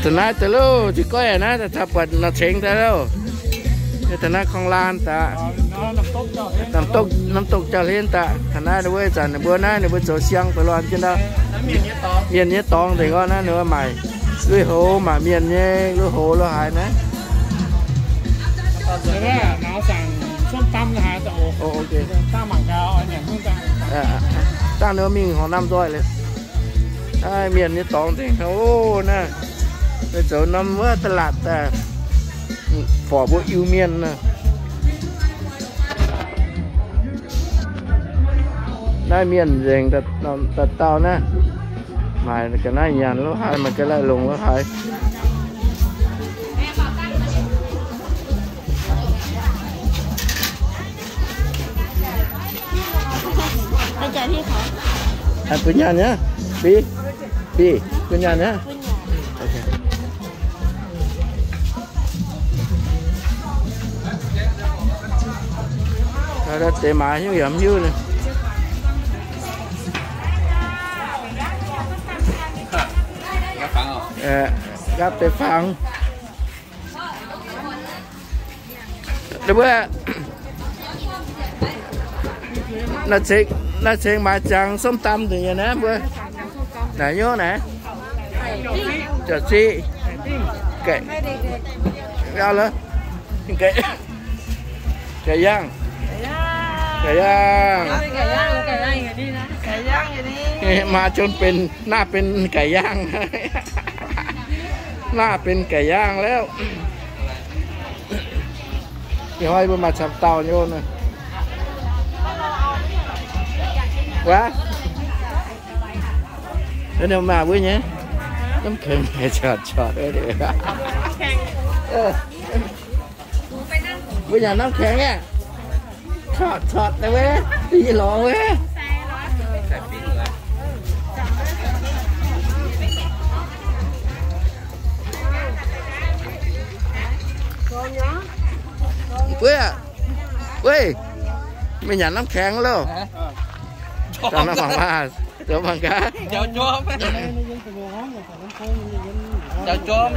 Taux naaiv daaih loh, jiez goiv naaiv daaih buatc nor cengx daaih loh. Taux naaiv korng laan daaih, น้ำตก น้ำตก Jauv-Hlen daaih. Taux naaiv wuov zanc ninh mbuo naaiv ninh mbuo zoux siang ba'lorn jienv ndau. Mienh nyei dorngx nzengc orqv naaiv, ninh mbuo maaic lui-houx, maaic mienh nyei lui-houx lo haaix naaiv. Dangh ninh mbuo mingh horngh norm nzoih liuz. Naaiv mienh nyei dorngx nzengc oc naaiv. Mbuo zoux norm wuov da'latc daaih, forc mbuo Iu-Mienh naaiv. Naaiv mienh nzengc daaih dauh naaiv. Maaic ga'naaiv nyanc lo haaix, maaic ga'naaiv longc lo haaix. Bun nyanc nyei, Bi, Bi, bun nyanc nyei. Deix maaiz hiuv yaac mv hiuv. Gapv deix fangx. Mbuo naaiv cingx maaiz ziangx ส้มตำ nduqc nyei naaiv mbuo. Naaiv nyungc naaiv, jauv ziqv, gauh, gauh yangh, gauh yangh. Maaih jomc benx, naaiv benx gauh yangh. Naaiv benx gauh yangh lauh. Ih hnoi mbuo maaih camv dauh nyei naaiv. Wuov, ninh maaih mbuo nyei น้ำแข็ง cotc cotc. Mbuo nyanc น้ำแข็ง aqv. Cotc cotc wuov, yie lorz wuov. Mbuo, weih, mingh nyanc น้ำแข็ง loh. Dangh naaiv mangc maah, zoux mangc gaax. Jauv jorm, jauv jorm,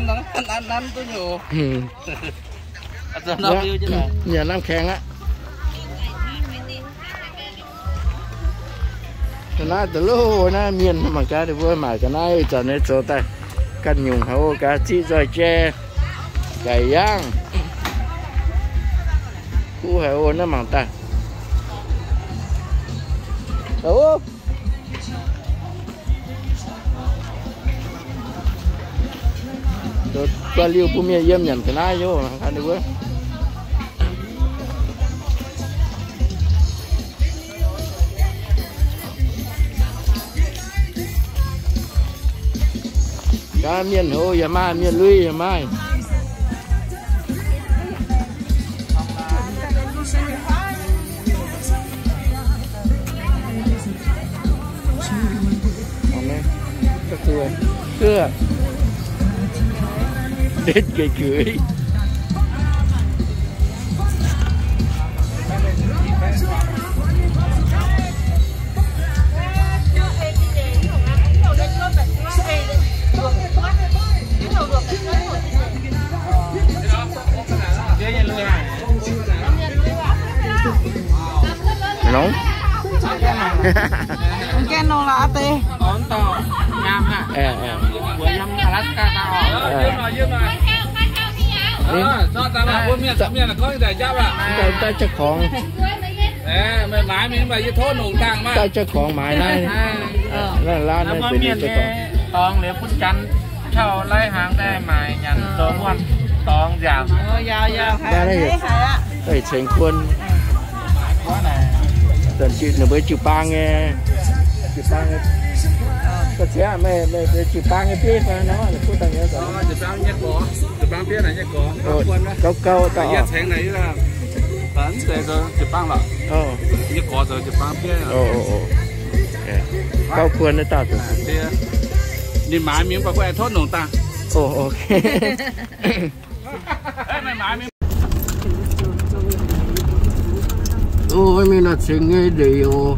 nanv nanv duqv nyei oc. Nyanc น้ำแข็ง aqv. Ga'naaiv da'luv naaiv mienh mangc gaax, ninh mbuo maaic ga'naaiv zanc nyei zoux daaih ganh nyungc haic oc. Gaax ziqv nzoih jai, gaic yaangv, kuv haic oc. Naaiv mangc daaih. Zoux liuh bun mienh yiem nyanc ga'naaiv nyei oc. Ninh mbuo gaax mienh hoc yaac maaih, mienh lui yaac maaih. Ơ, đến cái cưới. Nóng. Cái nô là tê. Ờ, ờ. Của Yam Alaska tao. Ờ. Ờ, cho tao là buôn miệng, miệng là có giải giáp ạ. Tao, tao chắc khoảng. Ê, mày mái mình mà như thốt nổ tàng mà. Tao chắc khoảng mái này. Ờ. Là lá này mình chắc khoảng. Tòng liễu phút chắn. Chau lai hang daaih maaic nyanc zoux muonh dorngx nziaauc. Aa, daaih cengx kuon. Daaih jiu, ninh mbuo jiu-baang nyei, jiu-baang nyei. Ga'ziex meih, meih jiu-baang nyei bieiv fai nor, kuv daaih nyei. Gauh gauh daaih. Gauh kuon naaiv daaih. Ninh maaiz mingh baac mbuo aengx tov nongc daaih. Ov, mingh nor cingx nyei ndeic oc.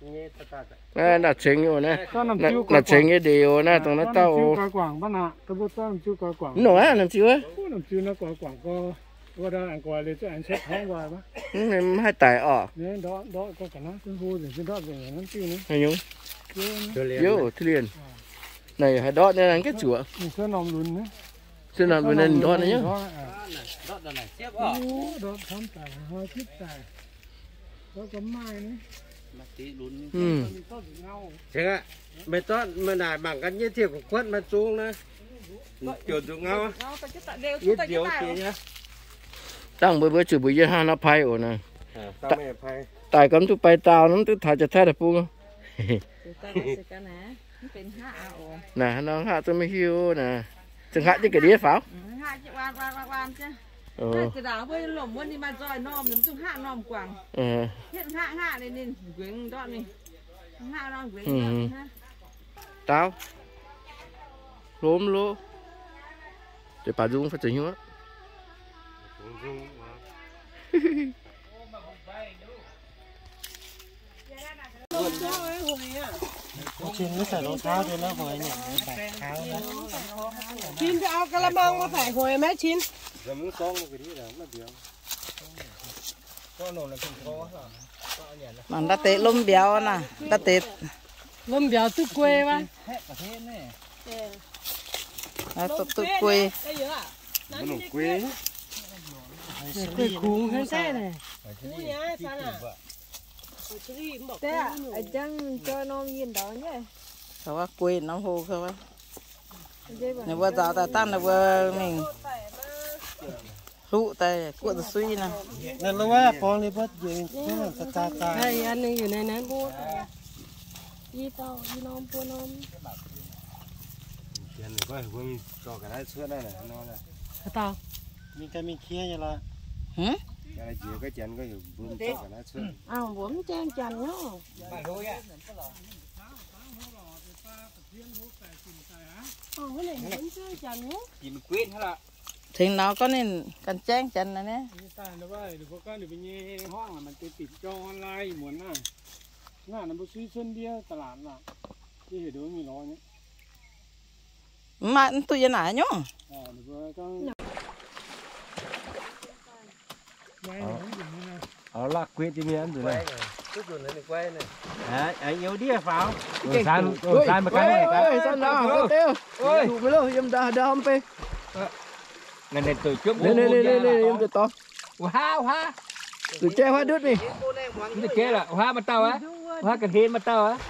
Naaiv cengx oc naaiv. Naaiv cengx nyei ndeic oc naaiv, dongh naaiv dauh oc. Mv nongc aqv, namx ziu aqv. Mv haih daic oc. Yoc, ทุเรียน. Naaiv haih ndortv nyei, nqaeqv zuoqc. Se norm lunx naaiv ndortv nyei. Meih dortv meih naaic mangc gaax nyei, ziec gu'kuotv maaih zung naaiv. Biouc nzuqc ngau. Nyei mbiouc deix nyei. Dangh mbuo mbuo zuqc mbuox yie hnangv nor pai oc naaic. Daic gorngv duqv bai daauh, mv duqv taux Janx-Taiv deic-bung. Naaic hnangv nor hngaqv zungv maiv hiuv naaic. Zungv hngaqv jienv ga'ndiev faaux. Daauv. Lomv loh. Deix baac nzung fai zoux hnyouv aqv. Cin, au กะละมัง มาใส่หอยไหม Cin? Mangc ndau deix lomv mbiauz naaic, ndau deix lomv mbiauz duqv guei wuov. Duqv guei. Guei kungx hnangv naaiv. Guei norm yinh ndau nyei. Guei norm hlo wuov. Ninh mbuo nzaaux daaih dangh ninh mbuo mingh hluqv daaih guoqv da'sui naaiv. Mbuo mv gaengh janx nor. Tengx nor gorngv ninh ganh jaengv janx naaiv. Mv maaih, mv duqv yie naaic nyungc. Laqv gueqv jienv mienh nzunc. Aa, youz ndiev faaux. San, san mbuo ganh. Zuqc mv lorqc, yiem ndau, ndau mv bei. Zuqc jaiv huaav ndutv mingh. Mv zuqc jaiv lorqc, huaav maaih dauh aqv. Huaav ga'hlen maaih dauh aqv.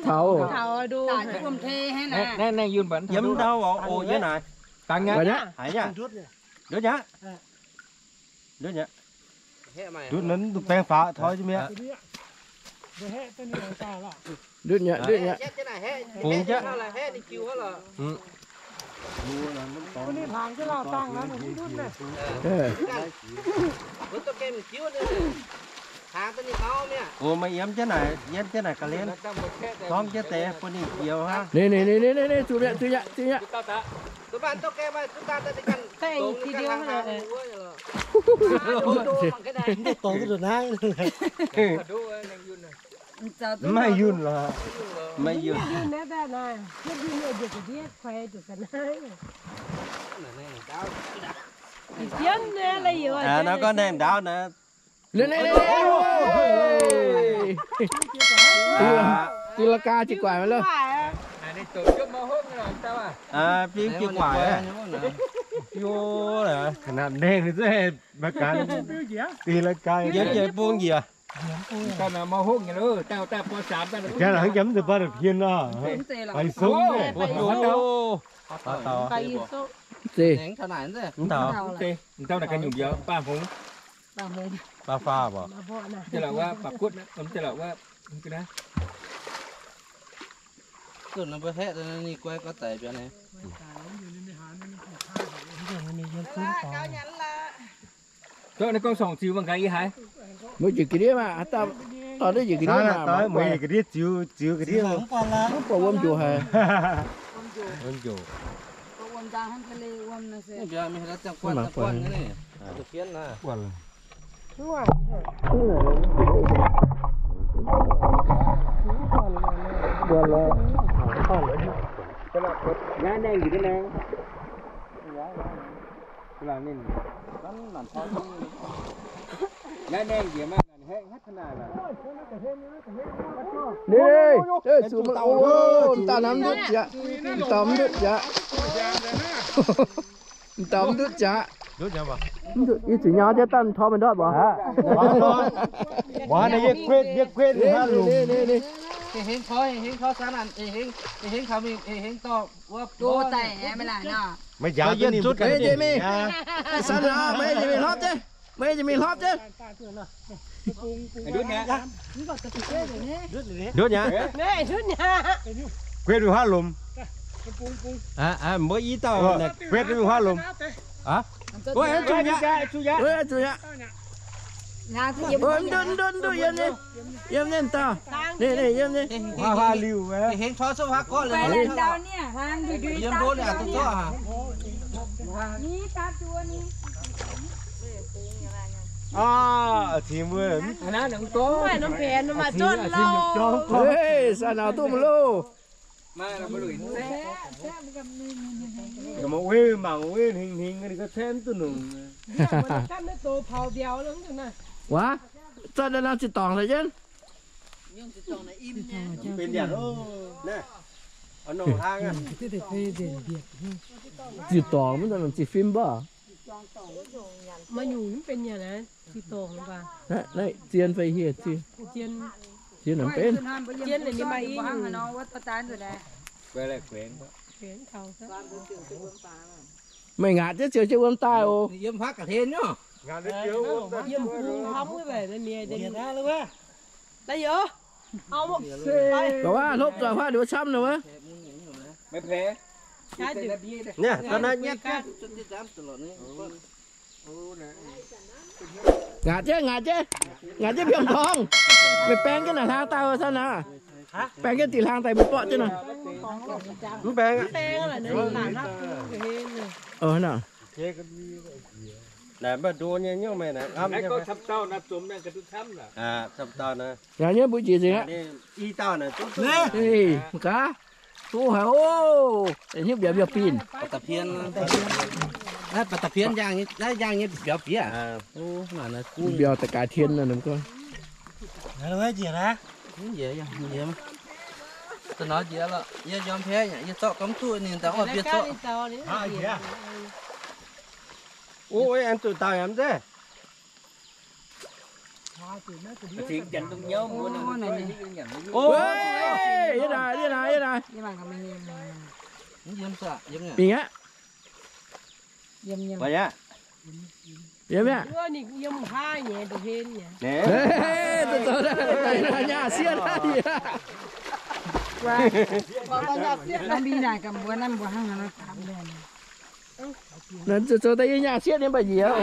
Taux. Naaiv, naaiv yunh mbuo yiem ndau oc, yiem naaic. Dangh nyei. Ndutv nyei. Ndutv nyei. Ndutv nor, ndutv baeng faaux toi jienv mi'aqv. Ndutv nyei, ndutv nyei. Bungx jienv. Meih yiem jienv naaic, yiem jienv naaic ga'hlen, zormv jienv deix bun ninh jiex aqv. Ninh, ninh, ninh, ninh, zuqc mi'aqv, zuqc mi'aqv, zuqc mi'aqv. Mv maaih yunh lorqc. Mv maaih yunh. Aa, nor gorngv naengh ndaauv naaiv. Di la gaa jiex guaic mv lorqc. Fingx jiex guaic. Naaiv nengh ninh zungv haih mangc gaax. Di la gaa jiex bung njiec. Jangx mv deix baav da'hmien nor. Bai sung. Mv dauh naaic ganh nyungc mbiauz, baav hngongx. Baav faah mbuo. Mv zeiz lorqc, wuov baav guotv, mv zeiz lorqc, wuov. Zuqc mbuo haeqv ninh guai gorx daic biaux naaic. Zorqv naaiv gorngv sorngc ziux mangc gaax ih haaix. Mueiz njiec ga'ndiev maah, dauh duqv njiec ga'ndiev maah, mueiz njiec ga'ndiev ziux, ziux ga'ndiev. Mv buatc wuom njoqc haic. Wuom njoqc. Ninh, ninh, zuqc mv lauh, mv daaih hnamv ndutv jiex, mv daaih mv ndutv jiex. Mv daaih mv ndutv jiex. Yie zuqc nyau jienv daaih tor meih ndortv mbuo. Ninh, ninh, ninh, ninh. Meih njaaux duqv ninh mbuo ganh. Meih njaaux, meih njaaux mingh hlopv jienv. Meih njaaux mingh hlopv jienv. Ndutv nyei. Guetv mingh huaav lomc. Mbuo i dauh guetv mingh huaav lomc. Zuqc nyei. Ndutv, ndutv, ndutv, yiem nyei. Yiem nyei dauh. Ninh, ninh, yiem nyei. Huaav, huaav liuh. Hei, sa nauz duqv mv loh. Mangc wei hingh hingh, ninh ga'cen duqv nungc. Waac, zanc naaiv ziqc dorngc la'jienv. Ziqc dorngc mv zanc ziqc fim baac. Naaiv zien fai hieh zien? Zien mv benx. Meih ngaatc jienv ziouc jienv wuom daaih oc. Ga'waac hlopv zoih huaav ninh mbuo camv nor wuov. Ngaatc jienv, ngaatc jienv, ngaatc jienv biomv torngx. Meih baeng jienv naaic hlang daaih wuov, camv naaic. Baeng jienv diqc hlang daaih mbuo borqv jienv nor. Mv baeng aqv. Naaic mv baac ndo nyei nyungc meih naaic ngamv nyei. Camv dauh naaic. Ngaatc nyei mbuo njiec nzengc aqv. Mv gaax, duqv haic oc. Hnyouv mbiauz mbiauz binh. Mbiauz da'gaax tien nor. Aengx zuqc daauh yaac mv zeiz. Mingh aqv. Yiem aqv. Nyaah sieqv. Zoux daaih yie nyaah sieqv nyei mbaih njiec.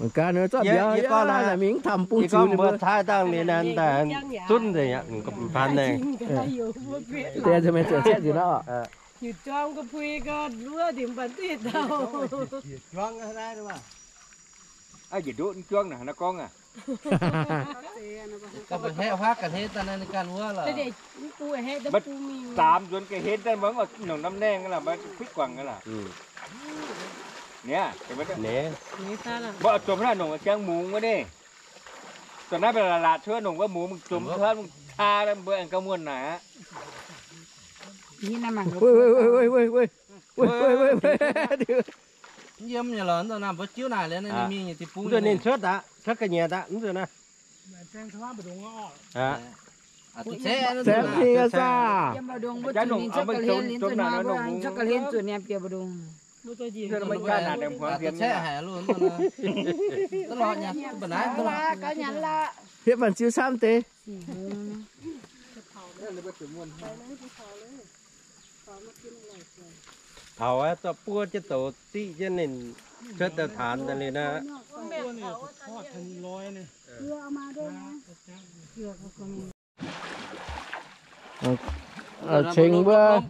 Mangc gaax, zorqv mbiauz yaac mingh mv taux bung ziux ninh mbuo. Zunv nzengc aqv, ga'bluh taan naaiv. Deix zuqc mienh ziouc cietv nzengc nor. Yietc juang ga'pui ga'luov ndimv mv baac duqv yietc dauh. Aa, njiec ndoqv juang naaic, naaiv gorngv aac. Ga'mbuo haeqv huaav ga'hlen daaih naaiv ninh ganh wuov lorqc. Mbuo daamx nzuonx ga'hlen daaih mbuo mv nongc norm naeng lorqc, mbuo kuiv guangc lorqc. Niaa, mbuo oix zomx hnangv nongc jangx mungz wuov ni. Dongh naaiv mbuo laatc cuotv nongc wuov mungz, mbuo zomx cuotv mungz caa mbuo aengx gauh muonh naaic aqv. Yiem nyei lorqc, mbuo jiuv naaic liuz ninh mingh nyei deic-bung. Ninh cuotv aqv, cuotv ga'nyiec aqv, mv nzunc naaiv. Hietv mangc ziux camv deix. Taux aqv, zorqv buov jienv douz diqv jienv ninh cuotv daaih taanx daaih liuz naaiv. Ceng wuov,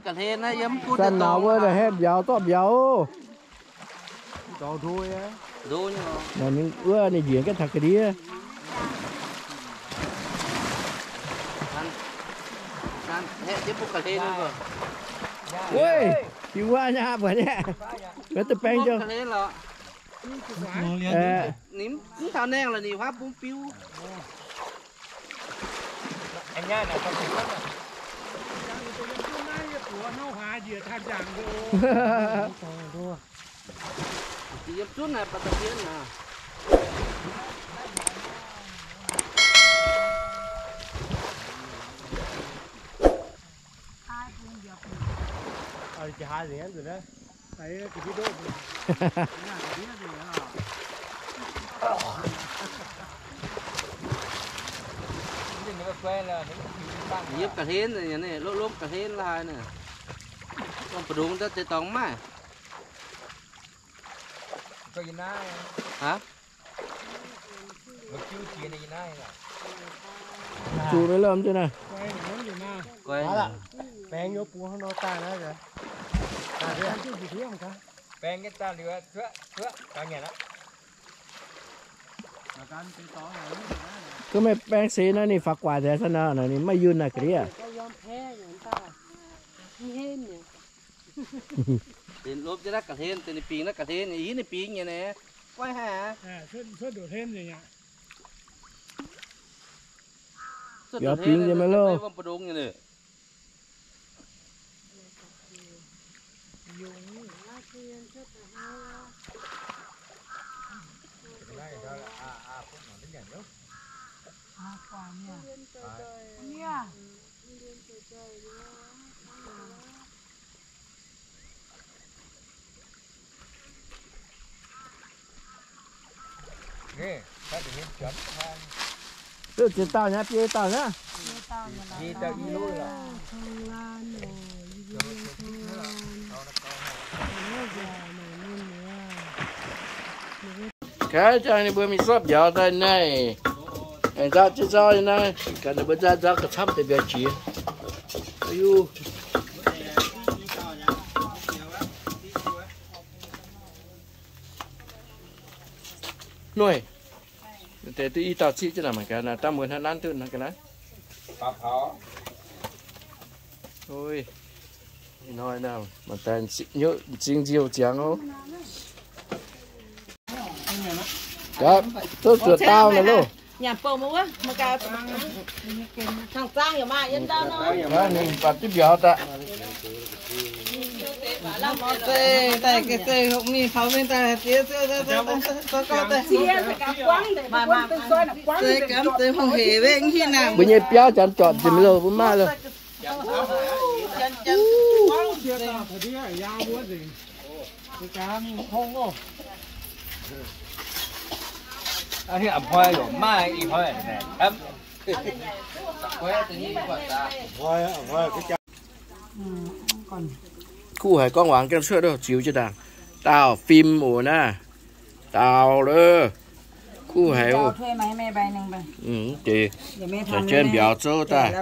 sanh nauz wuov haeqv mbiauz zorqv mbiauz. Ninh wuov ninh njiec gaeqv taux ga'ndiev. Weic, hiuv wuov nyei buatc nyei, wuov duqv baeng jienv. Ninh mv taux naeng lorqc, ninh huaav bung biu. Yietv ga'hlen, lomh lomh ga'hlen laaix naaic. Wuom-mbu'ndongx daaih deix dorngx maiv. Haaix? Zuqc maiv lomh jienv naaiv. Gorngv meih baeng seix naaiv ninh faaux guaax nzengc, ninh maiv yunh naaic ga'ndiev. Ninh lopv jienv naaiv ga'hlen, deix ninh bingx naaiv ga'hlen, yie ninh bingx nyei naaiv. Guaiv haic aqv. Biaux bingx nyei maiv loh. Duqv ziex dauh nyei, biei dauh nyei. Gaax, jangx ninh mbuo mingh sortv mbiauz daaih naaiv. Aengx nzauh jienv nzauh naaiv, gaax ninh mbuo nzauh nzauh ga'camv deix mbiauz jiex. Aa, nueiz. Deix duqv i dauh ciqv jienv naaic mangc gaax, naaiv dangh mbuo hnangv nanv duqv naaiv ga'naaiv. Oi, ih hnoi naaiv maaih daaih nyuoqv m'zing nziouv ziangx oc. Gaax, duqv zuoqc daauh naaic loh. Nyanc bouh mv wuov, mv gaax, tangx zaang yaac maaih yiem ndau nor. Ninh baac duqv mbiauz daaih. Mbuo nyei biauv janx zorpc nzengc loh, mbuo maaih loh. Kuv haiz gorngv wangc gengh cuotv ziux jienv daaih. Daauh fim oc naaiv. Daauh lov. Kuv haiz oc. Deix caux jienv mbiauz zouv daaih.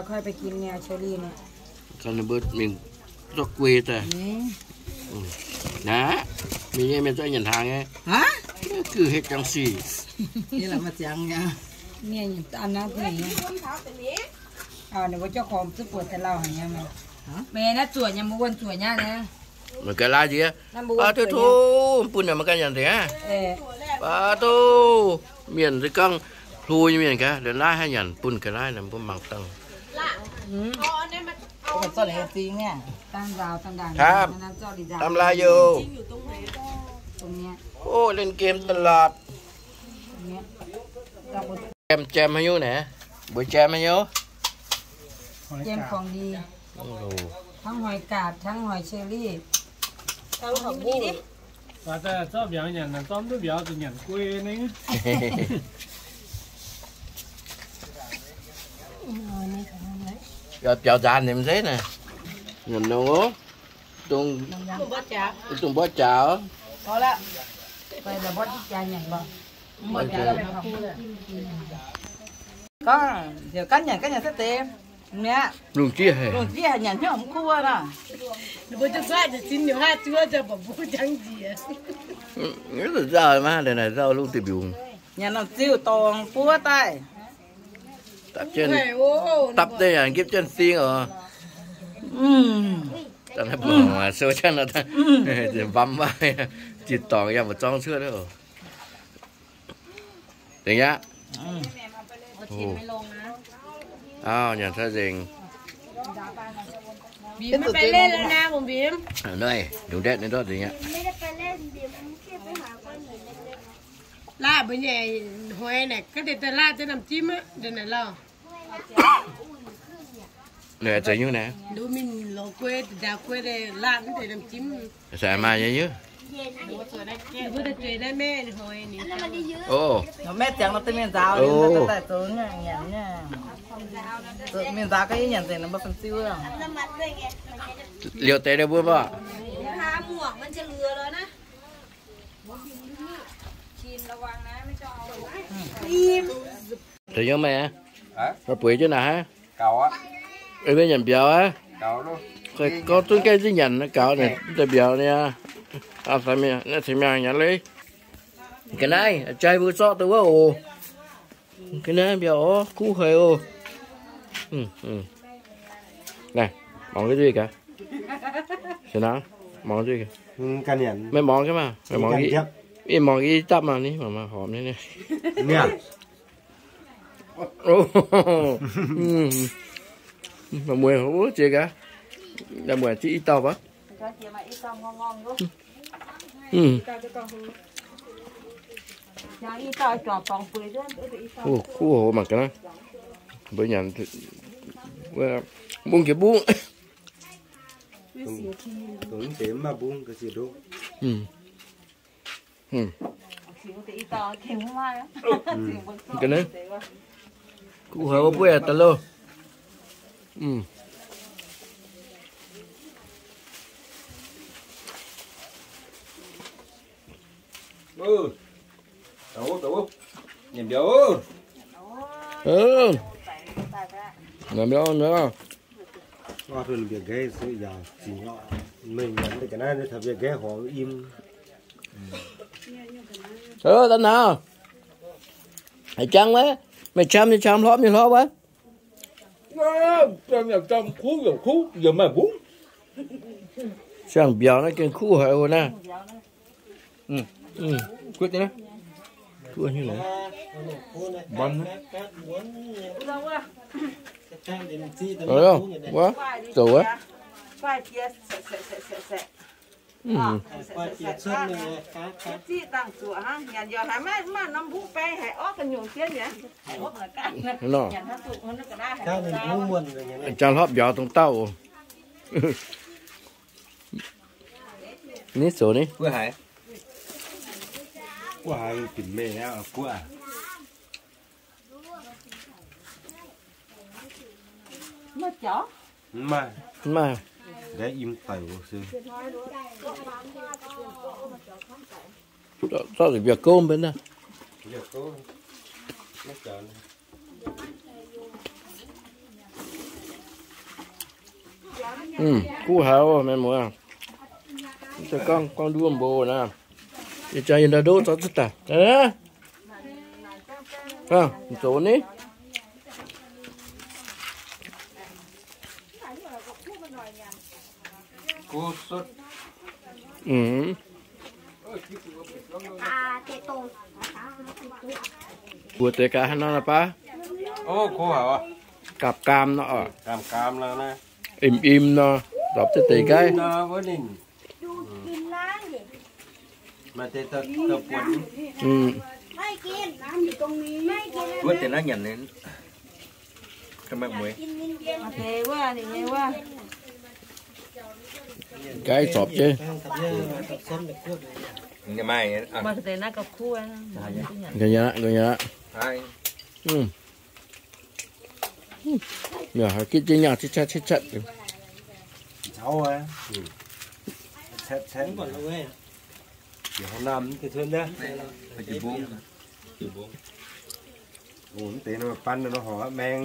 Ganh ninh mbuo mingh zorqv guei daaih. Naaiv, mienh nyei mienh zorqv nyanc hnaangx nyei. Gux hetv jangx sic. Meih naaiv zuoqc nyei, mbuo wuonh zuoqc nyei. Meih ga'naaiv nziex, baac duqv tov bun yaac maiv gan nyanc deix aqv. Baac duqv mienh se gorngv hlo nyei mienh gaax, la'naaiv haih nyanc bun ga'naaiv naaic mbuo mangc dangh. Hnamv, dam laaix youh. Ov, เล่นเกมตลอด. Jiem jiem haaix nyungc naaic? Mbuo jiem haaix nyungc? Jiem kongx ndie. Hnangv หอยกาบ, hnangv หอยเชอรี่. Zorqv mbiauz nyanc, zorqv mv duqv mbiauz zuqc nyanc guei nengv. Biaux nzaanx nimc nzeiv naaic. Nyanc nongx oc. Dongh mborqv jaax. Gorngv heuc ganh nyanc, ganh nyanc se deix. Lungh jieqv haic. Lungh jieqv haic nyanc hnyouv mv kuv nor. Mbuo zungv guaatv nzengc zinh nyei haav zuov zau mbuo jangv njiec. Nzauh maiv deix naaic nzauh lungh deix mbiungc. Nyanc norm ziuh dorngx buov daaih. Dapv jienv, dapv deix yaac nqipv jienv sing oc. Dangh naaiv buonc sou jienv nor, mbam maiv, jiex dorngx yaac mbu'zorng cuotv oc. Dingc aqv. Auv, nyanc cuotv nzengc. Naaiv, dungx ndetv naaiv ndortv dingc aqv. Laatv mbuo nyei hnoi naaic, ga'deix daaih laatv deix norm jimv aqv, ndongc naaic lauh. Ninh zeiz nyungc naaiv. Nduov mingh lorz guei, ndaa guei daaih laatv deix norm jimv. Sai maaih nyei nyungc. Mbuo daaih zueiz naaiv maeqv hnoi ni. Maeqv ziangx nor deix mingh nzaaux, daaih zoux nyanc, nyanc. Mingh nzaaux ga'naaiv nyanc nzengc nor mbuo fun-ziu. Liouh deix daaih mbuo mbuo. Deix yiem meih aqv. Bueix jienv naaic hnangv. Ei, mbuo nyanc mbiauz aqv. Gorngv zunv gaengh zinh nyanc gaux naaic, mv deix mbiauz niaa. Naaiv cingx miangh nyanc leiz. Ga'naaiv jai mbuo zorqv deix wuov oc. Ga'naaiv mbiauz orv kuv haic oc. Naaiv, muangx duqv gaax. Mangc duqv. Meih muangx gaax maah. Meih muangx, ih muangx i dapv maah, ni mangc maah, horpc nyei ni. Maaih mueiz ziex gaax. Maaih mueiz ziex i dauh baav. Kuv hoc mangc gaax naaiv. Mbuo nyanc mbungv jiex mbungv. Kuv hoc wuov buov daaih loh. Nyanc mbiauz, nyanc mbiauz. Mbiauz nqaeqv horpc im. Da'naaiv, haiz jangv wuov, meih qam nyei qam, hlorpv nyei hlorpv wuov. Siang mbiauz naaiv gengh kuv haic oc naaiv. Kuv nyei naaiv. Mbon. Wuov, zoux wuov. Nor. Jangx hlorpv mbiauz dongh dauh oc. Ni zoux ni. Guoqv haiz, guoqv haiz bieqc meih aqv, guoqv aac. Mv maaih. Mv maaih. Zorqv zuqc mbiauz gouv mbenv naaiv. Kuv haiz oc, mienh muoz. Gorngv, gorngv nduov mbuo naaiv. Ih zanc yie ndau ndoqv zorqv zuqc daaih. Zoux ni. Mbuo deix gaax hnangv nor baav. Gaam gaam nor, im im nor, lorpc deix deix nqaiv. Nqaiv zorpc jienv. Nqa'nyangv, nqa'nyangv. Haaix gitv jienv nyaah citv catv citv catv. Mv deix nor ban nor horc, maeng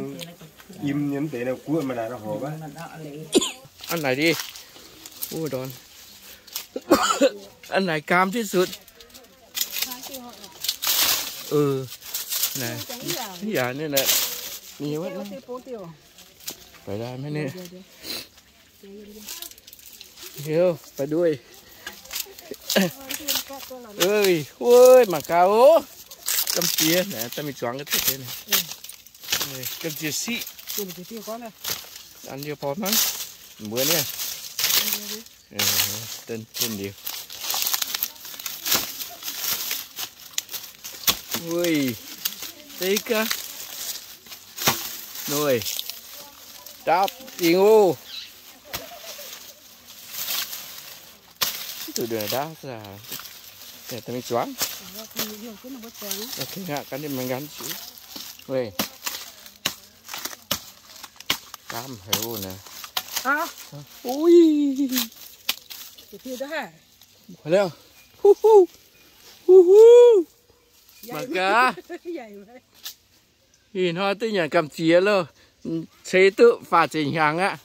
im nyei, mv deix nor guoqv maaih naaic nor horc aqv. An naaic div. An naaic gaam ที่สุด. Yaac ninh, ninh, Hiuv, baaix nduih. Wuov, mangc gaax oc. Gamh ziex, daaih mingh zuangx ga'ziex. Gamh ziex siqv. An yie porv hnangv. Mbuo niaa. Dunh, dunh liuz. Wuih, se gaax. Nuih. Ndaauv dingh oc. Mv duqv ndaauv, daaih mingh zuangx. Ganh nimc ngăn. Wuih. Gaamv haic oc naaic. Uix. Huv huv. Huv huv. Mangc gaax. Ih hnoi duqv nyanc gamh ziex loh. Ceix duqv faah ziepc hnyangx aqv.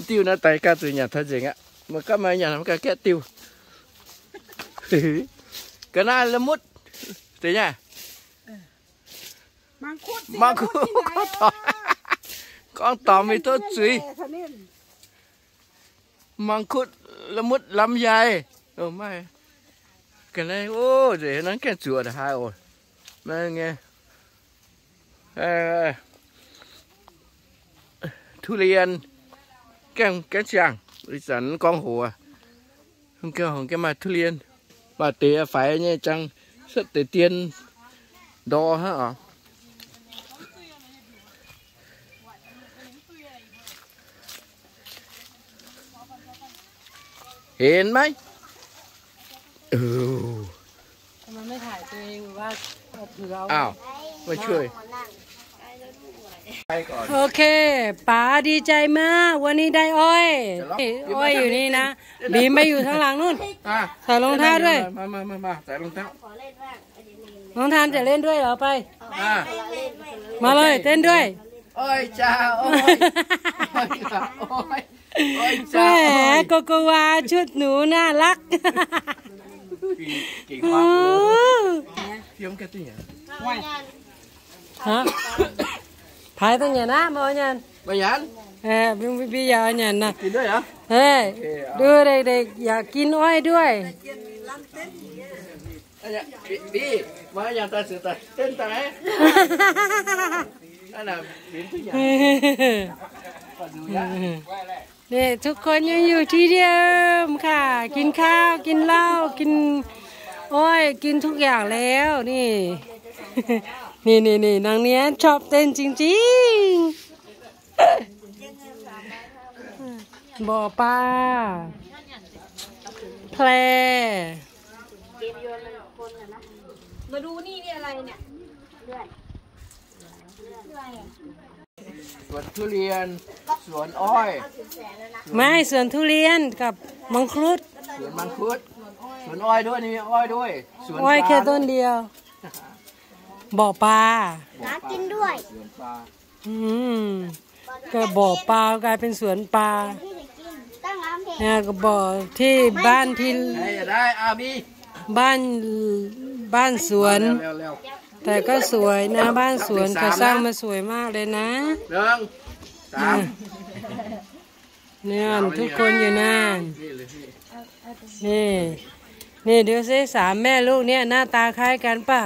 Diuh naaiv daaih ganh zuqc nyanc taux nzengc aqv. Maiv gaax maaih nyanc maiv gaax gaeqv diuh. Ga'naaiv la'mutv. Deix nyei. Mangc kuv, gorngv dorngx mingh tov zuiz. Mangc kuv, la'mutv, lamh yaac. Maaih ga'naaiv, o, nzengc hnangv gaengh zuoqc haaix oc. Maaih nyei. Thu lienh, gaengh, gaengh ziangh, ih zanc gorngv hoc, gaengh hoc gaengh maaih thu lienh, maaih deix faix nyei, jangx cuotv deix dien ndor hnangv oc. Hnangv naaiv. ทำไมไม่ถ่ายตัวเอง หรือว่าเอาถือเอา อ้าว ไม่ช่วย โอเค ป๋าดีใจมาก วันนี้ได้อ้อย อ้อยอยู่นี่นะ บีมไปอยู่ข้างหลังนู่น ใส่รองเท้าด้วย มา มา มา มา ใส่รองเท้า น้องทามจะเล่นด้วยเหรอ ไป มาเลย เต้นด้วย โอ้ยจ้า โอ้ย โอ้ยจ้า โอ้ย โอ้ย แหม จ้า โอ้ย โกโกวา ชุดหนูน่ารัก เก่ง เก่งมากเลย เพี้ยมแค่ตัวอย่าง ฮะ ผายตัวอย่างนะ มาอย่าง มาอย่าง เออ พี่ พี่อยากเอาอย่างนะ กินด้วยเหรอ เฮ้ย โอเค เอา ดูเด็กๆ อยากกินอ้อยด้วย อันเนี้ย บี บี มาอย่างตาเสือตาเต้นตาไหน นั่นน่ะ บีมผู้ใหญ่ ขอดูยะ นี่ทุกคนยังอยู่ที่เดิมค่ะ กินข้าว กินเหล้า กินอ้อย กินทุกอย่างแล้ว นี่ นี่ นี่ นี่ นางเนี้ยชอบเต้นจริงๆ บ่อปลา แพ มาดูนี่ นี่อะไรเนี่ย สวนทุเรียน สวนอ้อย ไม่ สวนทุเรียนกับมังคุด สวนมังคุด สวนอ้อยด้วย นี่มีอ้อยด้วย สวนปลา อ้อยแค่ต้นเดียว บ่อปลา บ่อปลา หากินด้วย สวนปลา อืม ก็บ่อปลากลายเป็นสวนปลา เนี่ย ก็บ่อที่บ้านที่ ใครอยากได้ อ่ะ มี บ้าน บ้านสวน เร็วๆ เร็วๆ แต่ก็สวยนะ บ้านสวนเขาสร้างมาสวยมากเลยนะ หนึ่ง สาม เนี่ย ทุกคนอยู่นั่น นี่เลยพี่ นี่ นี่ดูสิ สามแม่ลูกเนี่ย หน้าตาคล้ายกันป่ะ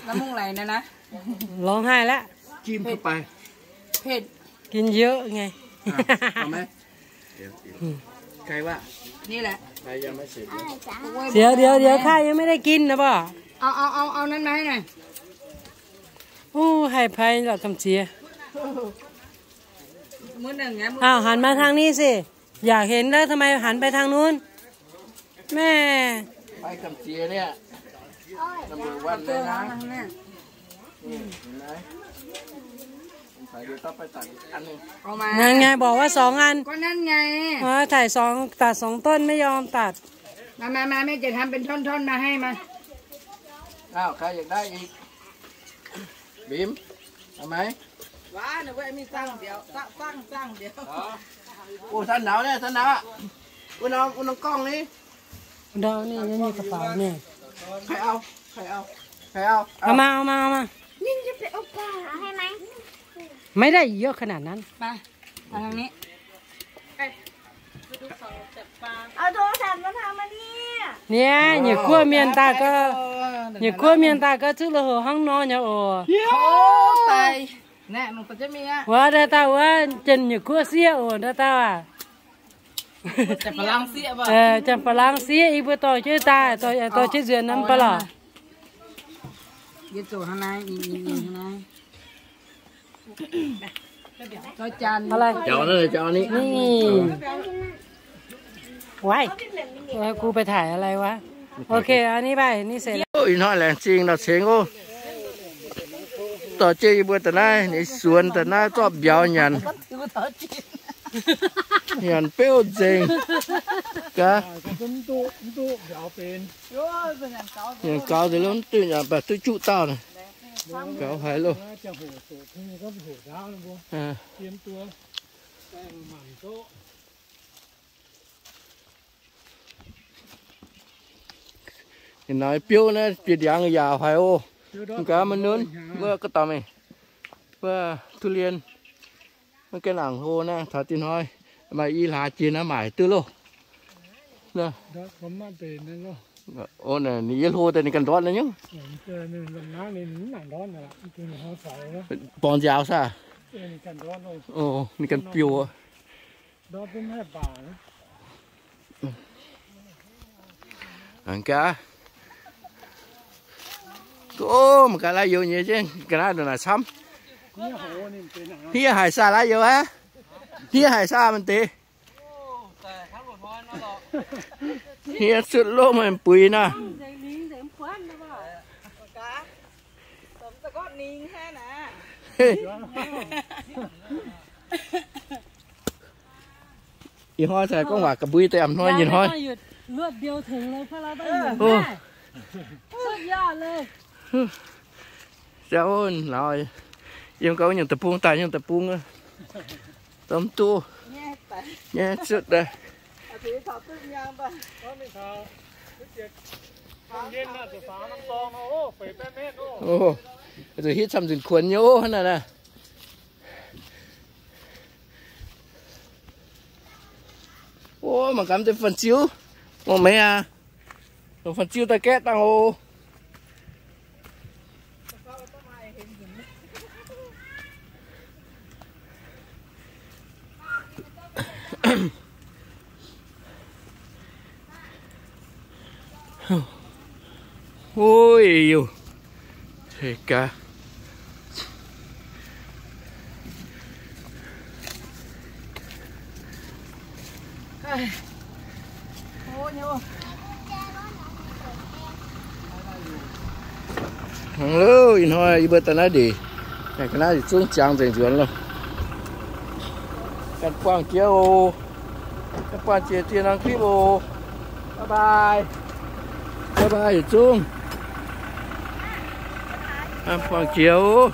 น้ำมูกไหลนะนะ ร้องไห้ละ จิ้มเข้าไป เผ็ด กินเยอะไง อ่ะ เอาไหม เดี๋ยว ใครว่า นี่แหละ ใครยังไม่เสร็จ เดี๋ยว เดี๋ยว เดี๋ยว ข้ายังไม่ได้กินนะบ่ เอา เอา เอา เอานั้นมาให้หน่อย โอ้ ให้ไผลอกกำเสีย มื้อหนึ่งนะ อ้าว หันมาทางนี้สิ อยากเห็นแล้วทำไมหันไปทางนู้น แม่ ไผลกำเสียเนี่ย number one เลยนะ นี่ เห็นไหม สงสัยเดี๋ยวต้องไปตัดอีกอันหนึ่ง เอามา นั่นไง บอกว่าสองอัน ก็นั่นไง เออ ถ่ายสอง ตัดสองต้นไม่ยอมตัด มา มา มา แม่จะทำเป็นท่อนๆ มาให้มา อ้าว ใครอยากได้อีก Mbim, aa maiv? Ov, san nauz naaiv, san nauz aqv. Wuov norm, wuov norm gorngv ni. Ov, ninh nyei ga'baux ni. Khai au, khai au, khai au. Au maah, au maah, au maah. Maiv daaih yie ขนาดนั้น. Niaa, nyiec guoqv mienh daaih gau, nyiec guoqv mienh daaih gau, zuqv lui-houx hnangv nor nyei oc. Wuov, ndau dauh wuov, janx nyiec guoqv sieqv oc, ndau dauh aac. Janx-ba'laang sieqv, yie mbuo dorh jienv daaih, dorh jienv nzuonx nor mv baac lorqc. Ih hnoi laengz zingh nor cingx oc. Dorh jienv yie mbuo da'naaiv, ninh suonx da'naaiv zorqv mbiauz nyanc. Nyanc beuv nzengc. Gaax, nyanc gaux nzengc lo, mv duqv nyanc baac duqv juqv dauh naaic. Gaux haic loh. Ih hnoi biouv naaiv bieqc ndiangx yaac haic oc. Mv gaax maiv nunv, wuov ga'dangh mingh, wuov ทุเรียน maiv gaengh nangc hlo naaiv, taux dinh hnoi maaih i hlaax jiex naaiv maaic duqv loh. Ninh yie hlo daaih ninh ganh ndortv naaiv nyungc. Borngz nziaaux saah? Ninh ganh biouv. Aa, gaax. Ov, mangc gaax laaix youz nyei jienv ga'naaiv ndongc naaic camv. Hniev haic saah laaix youz aqv? Hniev haic saah maaih deix? Hniev cuotv lov maaih buix nor. Ih hnoi se gorngv waac ga'mbui deix, a'hnoi nyei hnoi. Siao nauz, yiem gau nyungc deic-bung daaih nyungc deic-bung, domh duqv nyei cuotv daaih. Zuqc hitv camv nzunc kuonx nyei ov, hnangv naaic. Ov, mangc gaax deix fun-ziu, mangc meih aqv. Dongh fun-ziu daaih gaeqv dangh oc. Oi, yoh, gaax. Hnangv lo, ih hnoi yie mbuo daaih naaiv ndeic, ga'naaiv yietc zungv ziangx nzengc nzuonx loh. Ganh buangh jiex oc. Ganh buangh jiex dieh norm clip oc. Bye bye. Bye bye yietc zungv. Buangh jiex oc.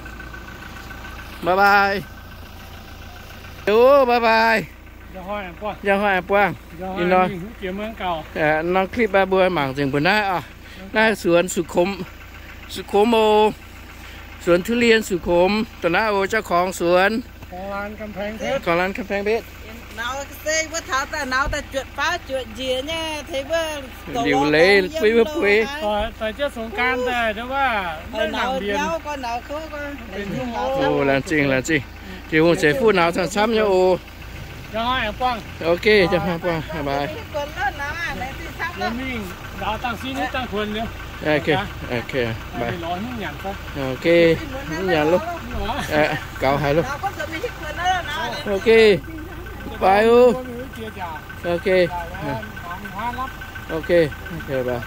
Bye bye. Oc, bye bye. Njang hnoi aengx buangh. Ih hnoi norm clip mbuo mangc nzengc mbuo naaiv oc. Naaiv สวนสุขุม สุขุม oc. สวนทุเรียนสุขุม da'naaiv oc, เจ้าของสวน ของร้านกำแพงเพชร ของร้านกำแพงเพชร Liuc leiz buiv buiv buiv. Laengz zingh, laengz zingh. Tin-Hungh ceix fuqv nauz camv-camv nyei oc. Ok, bye bye. Ok, nyanc loh. Gaux haic loh. Ok, bye oc. Ok, ok, bye.